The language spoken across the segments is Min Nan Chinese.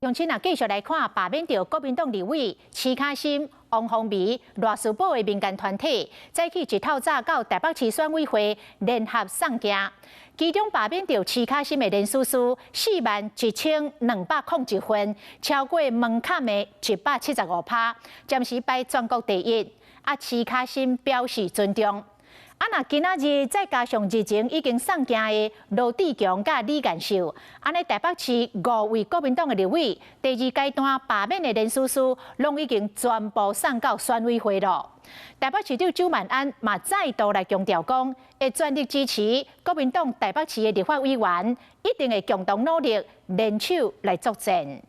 鄉親啊，繼續來看罷免著國民黨立委徐卡心、王鴻薇、賴士葆的民間團體，早起一透早到台北市選委會聯合送件，其中罷免著徐卡心的連署書41,201份，超過門檻的175%，暫時排全國第一。啊，徐卡心表示尊重。啊，若今仔日再加上日前已經送件的羅智強佮李彥秀，按呢台北市五位國民黨的立委，第二階段罷免的連署書，攏已經全部送到選委會咯。台北市長蔣萬安嘛再度來強調講，會全力支持國民黨台北市的立法委員，一定會共同努力聯手來作戰。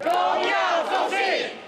榮耀中信，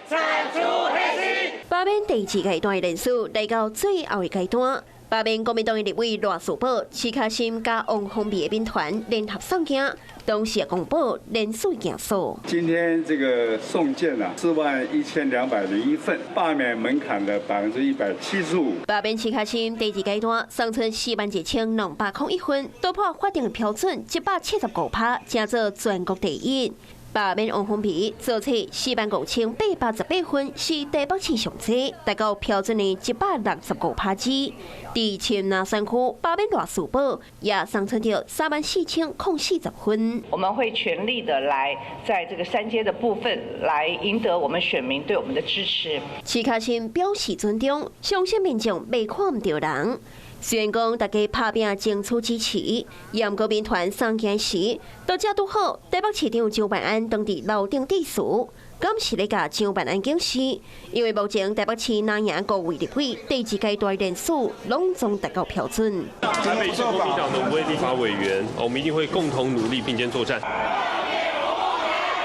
鏟除黑心。罷免第二階段的連署來到最後的階段。罷免國民黨的立委賴士葆、徐卡心佮王鴻薇的民團聯合送件，同時公布連署件數。今天這個送件啊，41,201份，罷免門檻的175%。罷免徐卡心第二階段送出41,201份，突破法定的標準175%，成做全國第一。罷免王鴻薇做出45,818份，是台北市上濟，達到標準的165%之。佇深藍選區罷免賴士葆也送出著34,040份。我們會全力的來在這個三階的部分來贏得我們選民對我們的支持。徐卡心表示尊重，相信民眾袂看毋著人。雖然講大家拍拚爭取支持，毋過民團送件時，都才拄好台北市長蔣萬安當佇樓頂致辭，敢是咧共蔣萬安警示？因為目前台北市若贏五位立委，第二階段連署攏總達到標準。台北市國民黨的五位立法委員，我們一定會共同努力，並肩作戰。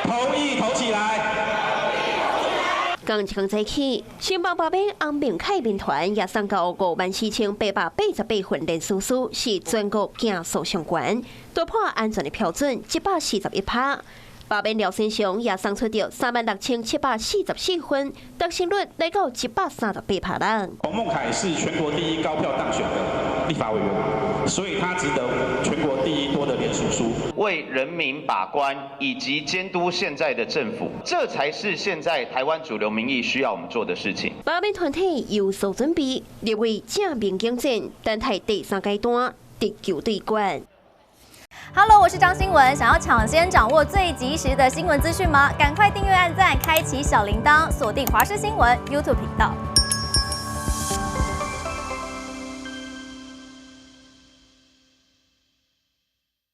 同意投起來。仝一工早起，新北罷免翁明凱民團也送交54,888份連署書，是全國件數上懸，突破安全的標準141%。罷免廖先雄也送出著36,744份，達成率來到138%啦。洪孟楷是全國第一高票當選的立法委員，所以他值得全國第一多的連署書。為人民把關以及監督現在的政府，這才是現在台灣主流民意需要我們做的事情。罷免團體有所準備，立委正面競爭，等待第三階段直球對決。 Hello，我是張新聞，想要搶先掌握最及時的新聞資訊嗎？趕快訂閱、按讚、開啟小鈴鐺，鎖定華視新聞 YouTube 頻道。